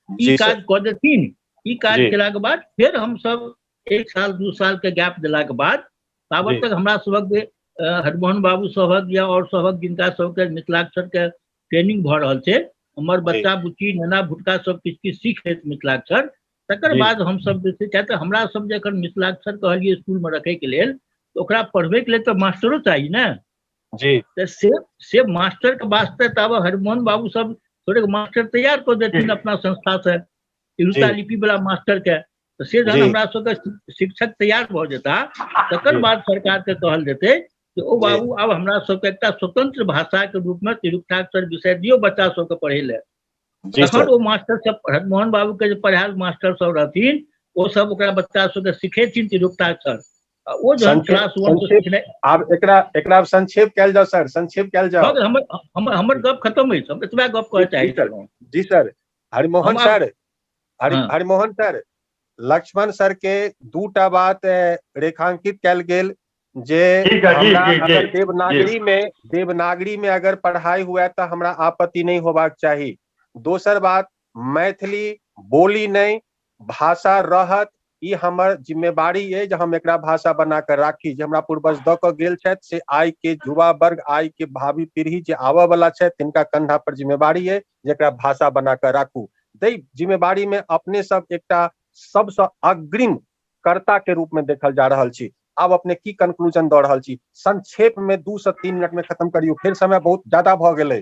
ई काज कऽ देथिन। ई काज केलाके बाद फेर हमसब 1 साल 2 साल के गैप देलाके बाद ताबत तक हमरा सबक जे हरिमोहन बाबू सबक या और सबक जिनका सबके मिथिलाक्षर के ट्रेनिंग भऽ रहल छै, हमर बच्चा बुच्ची नेना भुटका सब किछु किछु सीख लेत मिथिलाक्षर, तकर बाद हमसब जे छै, किया तऽ हमरा सब जे एखन मिथिलाक्षर कहलियै स्कूल में रखै के लेल, ओकरा पढ़बै के लेल तऽ मास्टरो चाही ने। जी। तऽ से मास्टर के वास्ते तब हरिमोहन बाबू सब थोड़े मास्टर तैयार कऽ देथिन अपना संस्था से, तिरुता लिपि वाला मास्टर के, तऽ से जहन हमरा सबके शिक्षक तैयार भऽ जेता तकर बाद सरकार के कहल जेतै कि ओ बाबू आब हमरा सबके एकटा स्वतंत्र भाषा के रूप में तिरुक्ताक्षर विषय दियौ बच्चा सबके पढ़ै लए। तखन ओ मास्टर सब हरिमोहन बाबू के जे पढ़ायल मास्टर सब रहथिन ओ सब ओकरा बच्चा सबके सिखेथिन तिरुक्ताक्षर। ओ जहन क्लास 1 से सिखने। आब एकरा एकरा संक्षेप कयल जाओ सर, संक्षेप कयल जाओ। हमर हमर गप खत्म अछि, हम एतबा गप कहऽ चाहै छलहुँ। जी sir. Harimohan sir, Harimohan sir, Lakshman sir के 2टा बात रेखांकित कयल गेल जे हमरा अगर देवनागरी में अगर पढ़ाई हुआ तो हमरा आपत्ति नहीं होबाक चाही। दोसर बात, मैथिली बोली नहीं भाषा रहत, ई हमर जिम्मेवारी है जे हम एकरा भाषा बना के राखी। जे हमरा पूर्वज दऽ के गेल छथि से आइ के युवा वर्ग, आइ के भावी पीढ़ी जे आबऽ वाला छथि तिनका कंधा पर जिम्मेवारी है जे एकरा भाषा बना के राखू। ताहि जिम्मेवारी में अपने सब एकटा सबसँ अग्रिम कर्ता के रूप में देखल जा रहल छी। आब अपने की कंक्लूजन दऽ रहल छी? संक्षेप में 2 से 3 मिनट में खत्म करियौ, फेर समय बहुत ज्यादा भऽ गेलै।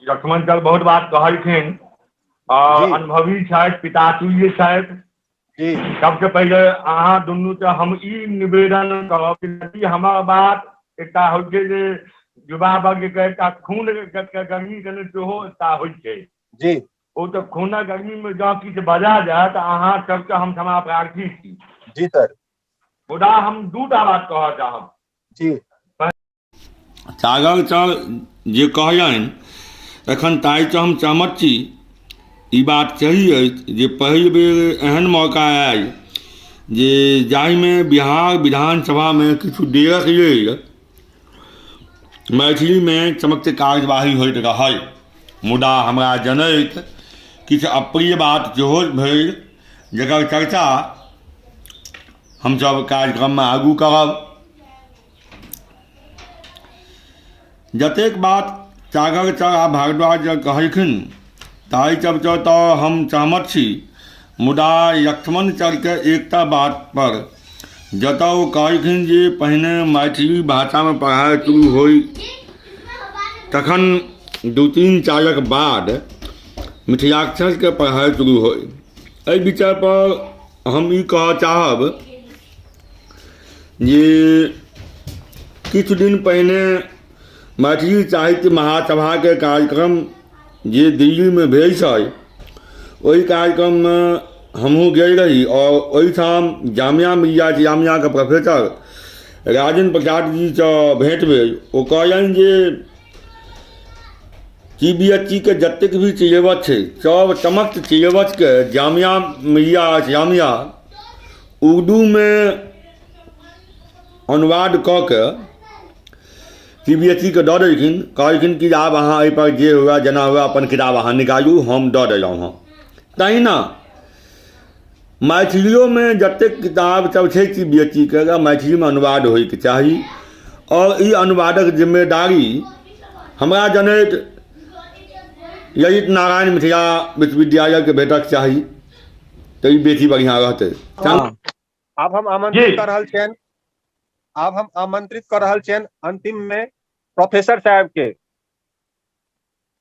लक्ष्मण सर बहुत बात कहलखिन, अनुभवी छथि, पितातुल्य छथि। सबसे पहिले अहाँ दुनू से हम ई निवेदन करब कि हमर बात एकटा होइ छै जे युवा वर्ग के एकटा खून के गर्मी कने सेहो एकटा होइ छै जी। ओ तऽ खूनक गर्मी मे जँ किछु बजा जाय तऽ अहाँ सबके हम क्षमा प्रार्थी छी। जी सर। मुदा हम दूटा बात कहऽ चाहब। जी। सागर सर जे कहलनि एखन ताहिसँ हम सहमत छी। ई बात सही अछि जे पहिल बेर एहन मौका आयल जे जाहिमे बिहार विधानसभामे किछु देरक लेल मैथिलीमे समस्त कार्यवाही होइत रहल, मुदा हमरा जनैत किछु अप्रिय बात सेहो भेल जकर चर्चा हमसभ कार्यक्रममे आगू करब। जतेक बात सागर सर आ भारद्वाज सर कहलखिन ताहि सबसँ तऽ हम सहमत छी, मुदा लक्ष्मण सरके एकटा बात पर जतऽ ओ कहलखिन जे पहिने मैथिली भाषामे पढ़ाइ शुरू होइ तखन 2-3 सालक बाद मिथिलाक्षरके पढ़ाइ शुरू होइ, एहि विषयपर हम ई कहऽ चाहब जे किछु दिन पहिने मैथिली साहित्य महासभाके कार्यक्रम जे दिल्लीमे भेल छल ओहि कार्यक्रममे हमहूँ गेल रही आओर ओहिठाम जामिया मिलिया इस्लामियाके प्रोफेसर राजेन्द्र प्रसाद जीसँ भेँट भेल। ओ कहलनि जे सी बी एस ई के जतेक भी सिलेबस छै सब समस्त सिलेबसके जामिया मिलिया इस्लामिया उर्दूमे अनुवाद कऽ के सी बी एस ई के दऽ देलखिन। कहलखिन कि आब अहाँ एहिपर जे हुए जेना हुए अपन किताब अहाँ निकालू, हम दऽ देलहुँ हँ। तहिना मैथिलियोमे जतेक किताब सब छै सी बी एस ई के मैथिलीमे अनुवाद होइके चाही आओर ई अनुवादक जिम्मेदारी हमरा जनैत ललित नारायण मिथिला विश्वविद्यालयके भेटक चाही तऽ ई बेसी बढ़िआँ रहतै। आब हम आमंत्रित कर रहल छियनि, आब हम आमंत्रित कर रहल छियनि अंतिम में प्रोफेसर साहब के।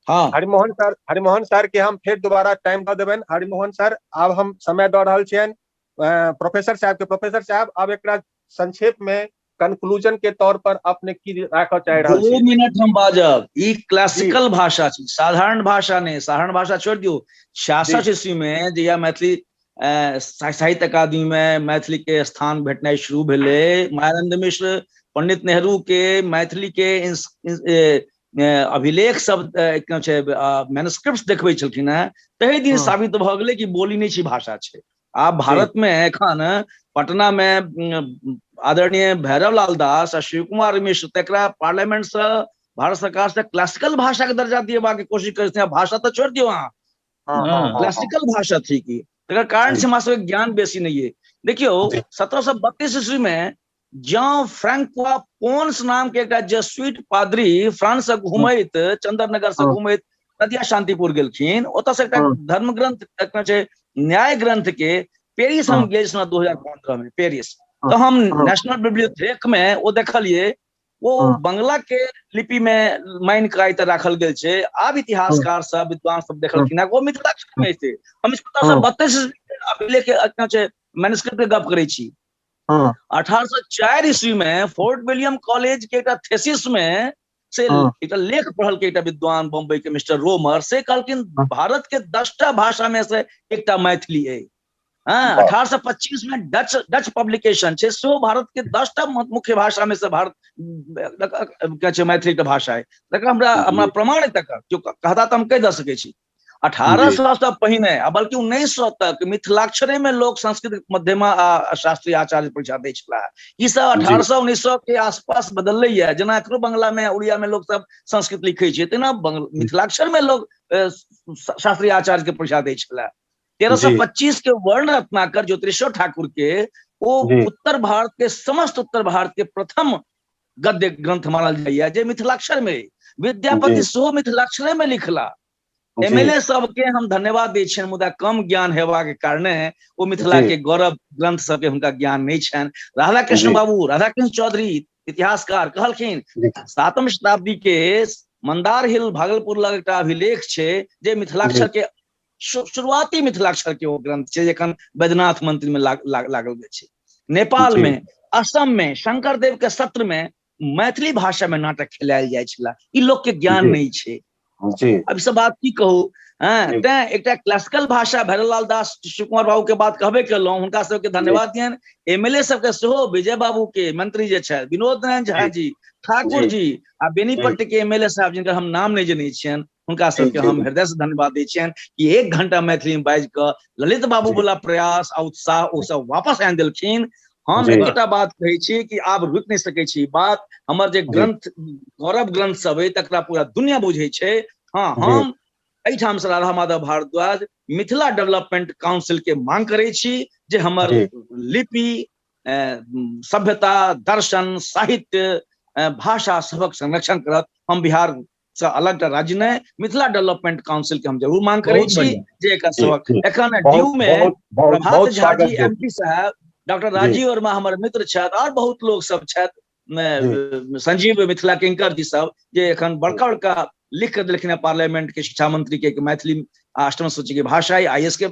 हाँ। हरिमोहन सर, हरिमोहन सर के हम फिर दोबारा टाइम दऽ देबनि। हरिमोहन सर, आब हम समय दऽ रहल छियनि प्रोफेसर साहब के। प्रोफेसर साहब, आब एकरा संक्षेप में कंक्लूजन के तौर पर अपने की राखऽ चाहि रहल 2 छी? मिनट हम बाजब। ई क्लासिकल भाषा छी, साधारण भाषा नहि। साधारण भाषा छोड़ि दियौ। 66 ईस्वी में जहिया मैथिली साहित्य अकादमी में मैथिली के स्थान भेटनाइ शुरू भेलै, मायानंद मिश्र पंडित नेहरू के मैथिली के अभिलेख सब छै, मैनुस्क्रिप्ट देखबै छलखिन हेँ, तहि दिन साबित भऽ गेलै कि बोली नहि छी, भाषा छै। आब भारत में एखन पटना में आदरणीय भैरव लाल दास आ शिव कुमार मिश्र तकरा पार्लियामेंट से भारत सरकार से क्लासिकल भाषा के दर्जा दिएबाक के कोशिश करै छथिन। भाषा तऽ छोड़ि दियौ अहाँ, क्लासिकल भाषा थी की, तकर कारण से हमरा सबके ज्ञान बेसी नहीं है। देखियौ 1732 ईस्वी में जॉन फ्रैंकवा पोन्स नाम के एकटा जेसुइट पादरी फ्रांस से घुमैत, चंदरनगर से घुमैत नदिया शांतिपुर गेलखिन। ओतऽ से एकटा धर्म ग्रंथ एकटा छै न्याय ग्रंथ के पेरिस हम गेल छलहुँ 2015 में पेरिस, तऽ हम नेशनल बिब्लियोथेक में ओ देखलियै, ओ बंगला के लिपि में माइन कऽ तऽ राखल गेल छै। आब इतिहासकार सब विद्वान सब देखलखिन ओ मिथिलाक्षर में छै। हम 1732 अभिलेख छै मैनुस्क्रिप्ट के गप करै छी। 1804 ईस्वी में फोर्ट विलियम कॉलेज के एकटा थेसिस में से एकटा लेख पढ़ल के एकटा विद्वान बम्बई के मिस्टर रोमर से कहलखिन भारत के 10टा भाषा में से एकटा मैथिली है। हाँ, 1825 में डच पब्लिकेशन छै सेहो भारत के 10टा मुख्य भाषा में से भारत क्या छै मैथिली के भाषा है। तकर हमरा हमरा प्रमाण है, तकर जो कहता तऽ हम कहि दऽ सकै छी। 1800 से पहिने आ बल्कि 1900 तक मिथिलाक्षरे में लोक संस्कृत मध्यमा आ शास्त्रीय आचार्य परीक्षा दै छलाह। ई सब 1800-1900 के आसपास बदललै यऽ। जेना एखनो बंगला में उड़िया में लोक सब संस्कृत लिखै छै, तेना मिथिलाक्षर में लोक शास्त्रीय आचार्य के परीक्षा दै छलाह। 1325 के वर्ण रत्नाकर ज्योतिषेश्वर ठाकुर के ओ उत्तर भारत के समस्त उत्तर भारत के प्रथम गद्य ग्रंथ मानल जाइए जे मिथिलाक्षर में। विद्यापति सेहो मिथिलाक्षरे में लिखला। एमएलए सबके हम धन्यवाद दै छियनि, मुदा कम ज्ञान हेबाक कारणे ओ मिथिला के गौरव ग्रंथ सबके हुनका ज्ञान नहि छनि। राधा कृष्ण बाबू, राधा कृष्ण चौधरी इतिहासकार कहलखिन 7वीं शताब्दी के मंदार हिल भागलपुर लग एकटा अभिलेख छै जे मिथिलाक्षर के शुरुआती मिथिलाक्षर के ओ ग्रंथ छै जखन वैद्यनाथ मंदिर में लागल गेल छै। नेपाल में, असम में शंकरदेव के सत्र में मैथिली भाषा में नाटक खेलायल जाइ छला। ई लोक के ज्ञान नहीं छै। अब सब बात की कहू। हँ, तें एकटा क्लासिकल भाषा भैरवलाल दास शिव कुमार बाबू के बात कहबे केलहुँ, हुनका सबके धन्यवाद दियनि। एमएलए सबके सेहो, विजय बाबू के मंत्री जे छथि, विनोद नारायण झा जी, ठाकुर जी आ बेनीपट्टी के एमएलए साहब जिनकर हम नाम नहि जनै छियनि, हुनका सबके हम हृदय से धन्यवाद दै छियनि कि 1 घंटा मैथिली में बाजि कऽ ललित बाबू वाला प्रयास आ उत्साह ओ सब वापस आनि देलखिन। हम एकटा बात कहै छी कि आब रुकि नहि सकै छी। बात हमर जे ग्रंथ गौरव ग्रंथ सब अइ तकरा पूरा दुनिया बुझै छै। हँ, हम एहिठाम से राधा माधव भारद्वाज मिथिला डेवलपमेंट काउंसिल के मांग करै छी जे हमर लिपि, सभ्यता, दर्शन, साहित्य, भाषा सबक संरक्षण करत। हम बिहार से अलग राज्य नहि, मिथिला डेवलपमेंट काउंसिल के हम जरूर मांग करै छी जे एकर सबक एखन ड्यू में प्रभात झा जी एमपी साहब, डॉक्टर राजीव वर्मा हमर मित्र छथि और बहुत लोग सब छथि, संजीव मिथिला किंकर जी सब जे एखन बड़का बड़का लिख कर देलखिन पार्लियामेंट के शिक्षा मंत्री के मैथिली अष्टम सूची के भाषा आईएएस के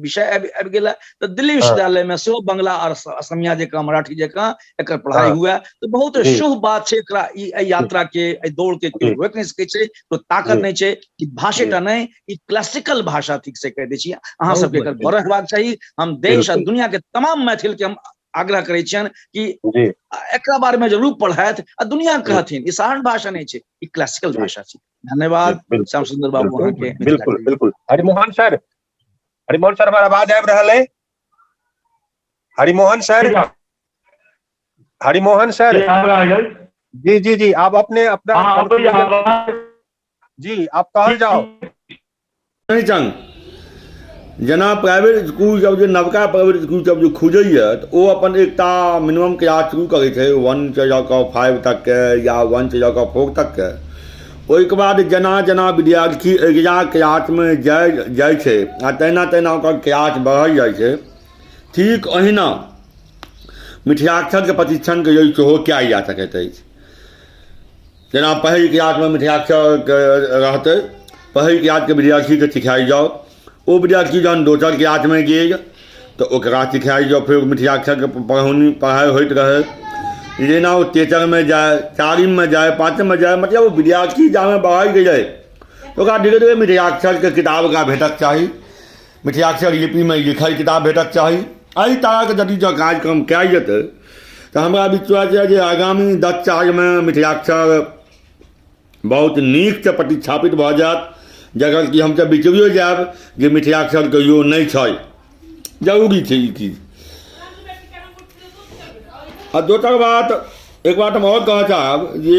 विषय आबि गेल। तऽ दिल्ली विश्वविद्यालय में सेहो बंगला और असमिया जकाँ मराठी जकाँ एकर पढ़ाई हुए, तऽ बहुत शुभ बात छै। एकरा ई यात्रा के एहि दौड़ के केओ रोकि नहि सकै छै, तो ताकत नहि छै कि भाषेटा नहि, ई क्लासिकल भाषा ठीक से कहि दै छी। अहाँ सबके एकर गौरव हेबाक चाही। हम देश आ दुनिया के तमाम मैथिल के हम आग्रह करै छियनि कि एकरा बारे में जरूर पढ़थि आ दुनिया कहथिन ई साधारण भाषा नहि छै, ई क्लासिकल भाषा छै। धन्यवाद श्याम सुंदर बाबू अहाँके। बिल्कुल बिल्कुल। हरिमोहन सर, हरिमोहन सर हमर आवाज आबि रहल है? हरिमोहन सर, हरिमोहन सर जी जी जी, आप अपने अपना जी आप कहल जाओ। जेना प्राइवेट स्कूल सब जे नवका प्राइवेट स्कूल सब जे खुजैए तऽ ओ अपन एकटा मिनिमम क्लास शुरू करै छै 1 से लऽ कऽ 5 तकके या 1 से लऽ कऽ 4 तकके। ओहिके बाद जेना जेना विद्यार्थी अगिला क्लासमे जाइ जाइ छै आ तहिना तहिना ओकर क्लास बढ़ल जाइ छै। ठीक ओहिना मिथिलाक्षरके प्रशिक्षणके लेल सेहो कयल जा सकैत अछि। जेना पहिल क्लासमे मिथिलाक्षरके रहतै, पहिल क्लासके विद्यार्थीके सिखायल जाउ, ओ विद्यार्थी जहन दोसर क्लासमे गेल तऽ ओकरा सिखायल जाउ, फेर मिथिलाक्षरके पढ़ौनी पढ़ाइ होइत रहै। जेना ओ तेसरमे जाय, चारिममे जाय, पाँचममे जाय, मतलब ओ विद्यार्थी जामे बढ़ल गेलै ओकरा धीरे धीरे मिथिलाक्षरके किताब ओकरा भेटक चाही, मिथिलाक्षर लिपिमे लिखल किताब भेटक चाही। एहि तरहके यदि जँ कार्यक्रम कयल जेतै तऽ हमरा विश्वास यए जे आगामी 10 सालमे मिथिलाक्षर बहुत नीकसँ प्रतिस्थापित भऽ जायत, जकर कि हमसभ बिसरियो जायब जे मिथिलाक्षर कहियो नहि छल। जरूरी छै ई चीज। आ दोसर बात, एक बात हम आओर कहऽ चाहब जे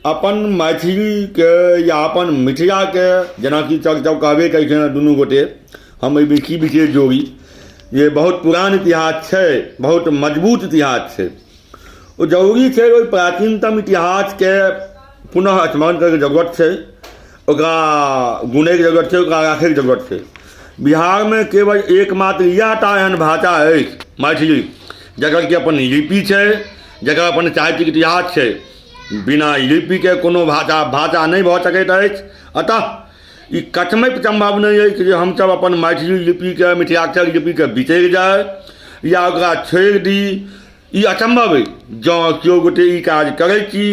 अपन मैथिलीके या अपन मिथिलाके, जेनाकि सर सब कहबे केलखिन हँ दुनू गोटे, हम एहिमे की विशेष जोड़ी जे बहुत पुरान इतिहास छै, बहुत मजबूत इतिहास छै। ओ जरूरी छै ओहि प्राचीनतम इतिहासके पुनः स्मरण करैके जरूरत छै, ओकरा गुनैके जरूरत छै, ओकरा राखैके जरूरत छै। बिहारमे केवल एकमात्र इएह टा एहन भाषा अछि मैथिली, जकर कि अपन लिपि छै, जकर अपन साहित्यिक इतिहास छै। बिना लिपिके कोनो भाषा भाषा नहि भऽ सकैत अछि। अतः ई कथमपि सम्भव नहि अछि जे हमसभ अपन मैथिली लिपिके, मिथिलाक्षर लिपिके बिसरि जाइ या ओकरा छोड़ि दी। ई असम्भव अछि। जँ केओ गोटे ई काज करै छी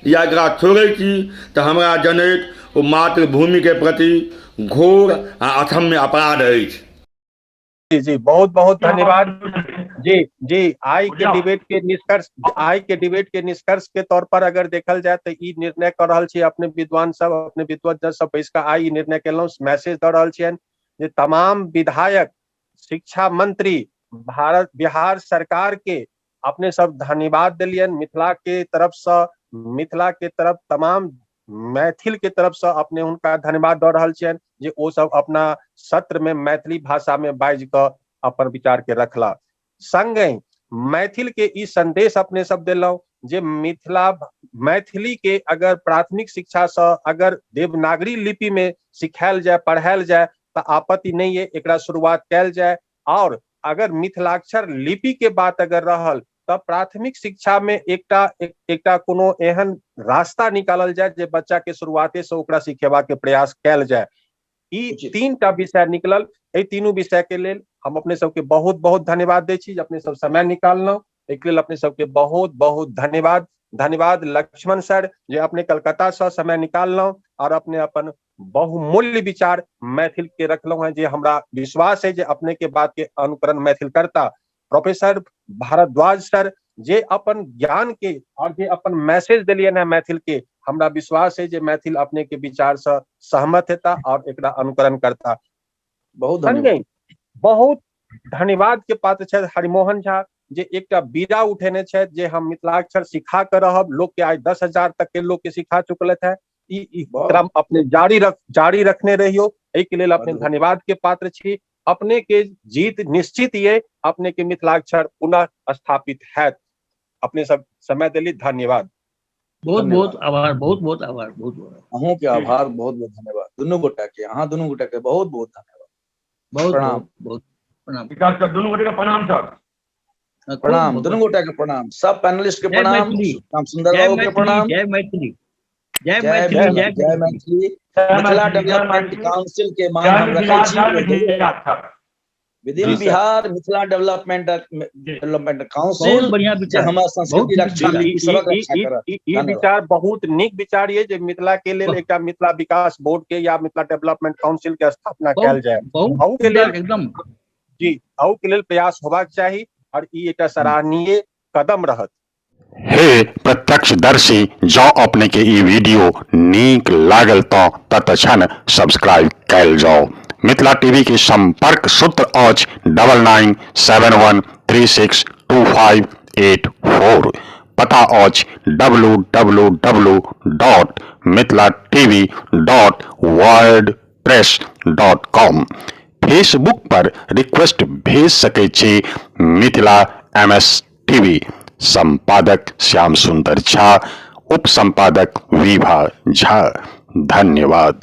या एकरा छोड़ै छी तऽ हमरा जनैत ओ मातृभूमिके प्रति घोर आ अक्षम्य अपराध अछि। जी जी, बहुत बहुत धन्यवाद। जी जी, आई के डिबेट के निष्कर्ष, आई के डिबेट के निष्कर्ष के तौर पर अगर देखल जाए तो ई निर्णय कर रहल छी अपने विद्वान सब, अपने विद्वत सब बैस कऽ आई निर्णय केलहुँ, मैसेज दऽ रहल छियनि जे तमाम विधायक, शिक्षा मंत्री, भारत बिहार सरकार के अपने सब धन्यवाद दिलियन। मिथिला के तरफ से, मिथिला के तरफ तमाम मैथिल के तरफ से अपने हुनका धन्यवाद दऽ रहल छियनि जे ओ सब अपना सत्र में मैथिली भाषा में बाजि कऽ अपन विचार के रखला। संगहि मैथिल के ई संदेश अपने सब देलहुँ जे मिथिला मैथिली के अगर प्राथमिक शिक्षा से अगर देवनागरी लिपि में सिखायल जाय, पढ़ायल जाय तऽ आपत्ति नहीं है, एकरा शुरुआत कयल जाय। और अगर मिथिलाक्षर लिपि के बात अगर रहल तऽ प्राथमिक शिक्षा में एकटा एकटा कोनो एहन रास्ता निकालल जाय जे बच्चा के शुरुआते से ओकरा सिखेबा के प्रयास कयल जाय। ई 3टा विषय निकलल। एहि तीनू विषय के लेल हम अपने सबके बहुत बहुत धन्यवाद दै छी जे अपने सब समय निकाललहुँ। एहिके लेल अपने सबके बहुत बहुत धन्यवाद। धन्यवाद लक्ष्मण सर जे अपने कलकत्ता से समय निकाललहुँ और अपने अपन बहुमूल्य विचार मैथिल के रखलहुँ हैं, जे हमरा विश्वास है जे अपने के बात के अनुकरण मैथिल करता। प्रोफेसर भारद्वाज सर जे अपन ज्ञान के और जे अपन मैसेज दिलियन है मैथिल के, हमरा विश्वास है जे मैथिल अपने के विचार से सहमत हेता और एकरा अनुकरण करता। बहुत धन्यवाद। बहुत धन्यवाद के पात्र छथि हरिमोहन झा जे एकटा बीड़ा उठेने छथि जे हम मिथिलाक्षर सिखा के रहब, लोक के आइ 10,000 तक के लोक के सिखा चुकल है। ई क्रम अपने जारी रखने रहियो, एहि के लेल अपने धन्यवाद के पात्र छी। अपने के जीत निश्चित ये, अपने के मिथिलाक्षर पुनः स्थापित हैत। अपने सब समय देली, धन्यवाद। बहुत बहुत आभार, बहुत बहुत आभार, बहुत बहुत अहूँ के आभार, बहुत बहुत धन्यवाद दुनू गोटा के, अहाँ दुनू गोटा के बहुत बहुत धन्यवाद। बहुत प्रणाम, बहुत प्रणाम सर, दुनू गोटे के प्रणाम सर। प्रणाम दुनू गोटा के प्रणाम, सब पैनलिस्ट के प्रणाम, श्याम सुंदर बाबू के प्रणाम। जय मैथिली, जय मैथिली, जय मैथिली। मिथिला डेवलपमेंट काउंसिल के मांग हम रखै छी। Within Bihar Mithila development council जे हमर संस्कृति रक्षा सबक रक्षा करत। ई विचार बहुत नीक विचार ये जे मिथिला के लेल एकटा मिथिला विकास बोर्ड के या मिथिला डेवलपमेंट काउंसिल के स्थापना कयल जाय। अहू के लेल एकदम जी, अहू के लेल प्रयास होबाक चाही और ई एकटा सराहनीय कदम रहत। हे प्रत्यक्षदर्शी, जँ अपने के ई वीडियो नीक लागल तऽ तत्क्षण सब्सक्राइब कयल जाउ। मिथिला टीवी के संपर्क सूत्र अछि 9971362584। पता अछि www.mithilatv.wordpress.com। फेसबुक पर रिक्वेस्ट भेज सकै छी मिथिला एम एस टीवी। संपादक श्याम सुंदर झा, उप संपादक विभा झा। धन्यवाद।